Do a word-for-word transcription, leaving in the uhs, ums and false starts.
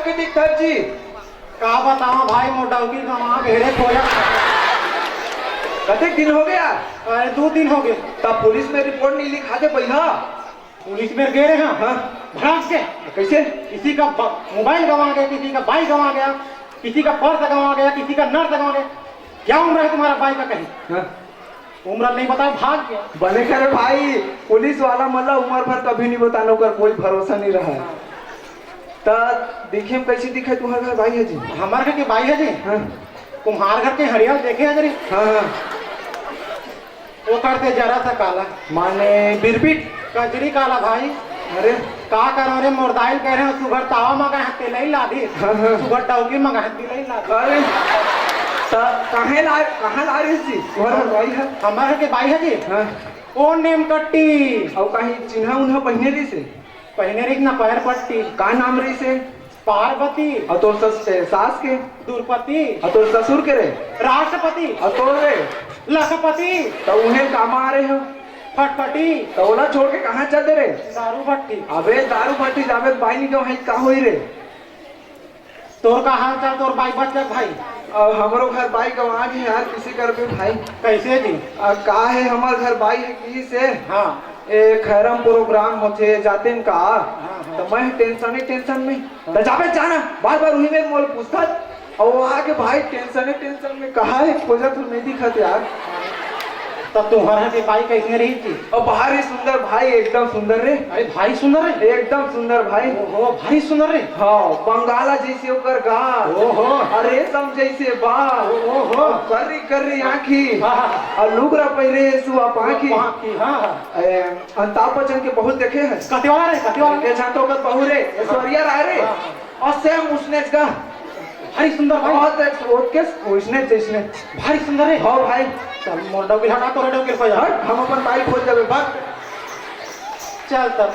के दिखत जी? का बतावं भाई, मोर डौकी गंवा गे रे, खोजा। कतेक दिन हो गया? अरे, दू दिन हो गए। तब पुलिस में रिपोर्ट नहीं लिखा दे भैया? पुलिस में गए रहे हैं। हाँ। भड़ास के। कैसे? किसी का ब-, मोबाइल गंवा गया, किसी का बाइक गंवा गया, किसी का पर्स गंवा गया, किसी का नर्स गंवा गया। क्या उम्र है तुम्हारा बाइक का कहीं? हाँ। उम्र नहीं बताए, भाग गया। बने करे भाई, पुलिस वाला मन ला उम्र भर कभी नहीं बताना, ओकर कोई भरोसा नहीं रहा। त दिखे में कैसे दिखे तुम्हार घर बाई ह जी? हमार घर के बाई ह जी? हाँ। तुम्हार घर के हरियाल देखे ह जी? हाँ, हाँ। ओकर से जरा सा काला। माने बिरबिट? कजरी काला भाई। अरे। का करो रे, मोर दाई ल कहे रहे, सुघर तावा मंगाए हस तेलई ला दिस। हाँ, हाँ। सुघर डौकी मंगाए हस तेलई ला दिस। अरे, त काहे ला, कहाँ ला रहिस जी? तुम्हार घर बाई ह? हमार घर के बाई ह जी? हाँ। ओ नेम कट्टी। अउ काहीं चिन्हा उन्हा पहिने रहिस हे? पहिने रहिस ना पैर पट्टी। का नाम रहिस हे? पार्वती। अउ तोर सस-, ए, सास के? दुर्पति। अउ तोर ससुर के रे? राष्ट्रपति। अउ तोर रे? लखपति। त उहें कामा आ रहे हो? फटफटी। त ओला छोड़ के कहाँ चल दे रे? दारू भट्टी। अबे दारू भट्टी जाबे त बाई नहीं कहूँ, का होई रे? तोर का हाल चाल, तोर बाई बच गए भाई? अब हमरो घर बाई गंवा गे यार, किसी कर भी भाई। कैसे जी? आ, का है, हमर घर बाई है की से? हाँ। ए, खैरम प्रोग्राम होथे, जाते न का? हाँ, हाँ। तो मैं टेंशन ही टेंशन में। हाँ। तो जाबे जाना, बार बार उही में मोल पूछत। और वहाँ के भाई टेंशन ही टेंशन में कहाँ है, खोजत हूँ, नहीं दिखत यार। तब तुम्हारा के बाई कैसे रही थी? और भारी सुंदर भाई, एकदम सुंदर रे। अरे भारी सुंदर रे। एकदम सुंदर भाई। ओहो, भारी सुंदर रे। हाँ, बंगाला जैसे ओकर गाल। ओहो। और रेशम जैसे बाल। ओहो। और कर्री कर्री आँखी। हाँ, हाँ। और लुगरा पहिरे सुआ पाखी। पाखी, हाँ, हाँ। ए, अमिताभ बच्चन के बहुत देखे हैं। कते वाला रे, कते वाला रे? के छातो कर बहू रे, ऐश्वर्या राय रे। हाँ, हाँ। और सेम उसने का। भारी सुंदर भाई। बहुत एक, ओके, उसने जैसने। भारी सुंदर है। हाँ भाई। चल, मोर डौकी हटा, तोरा डौकी खोजा। हट, हम अपन बाई खोज लेबे, भाग। चल तब।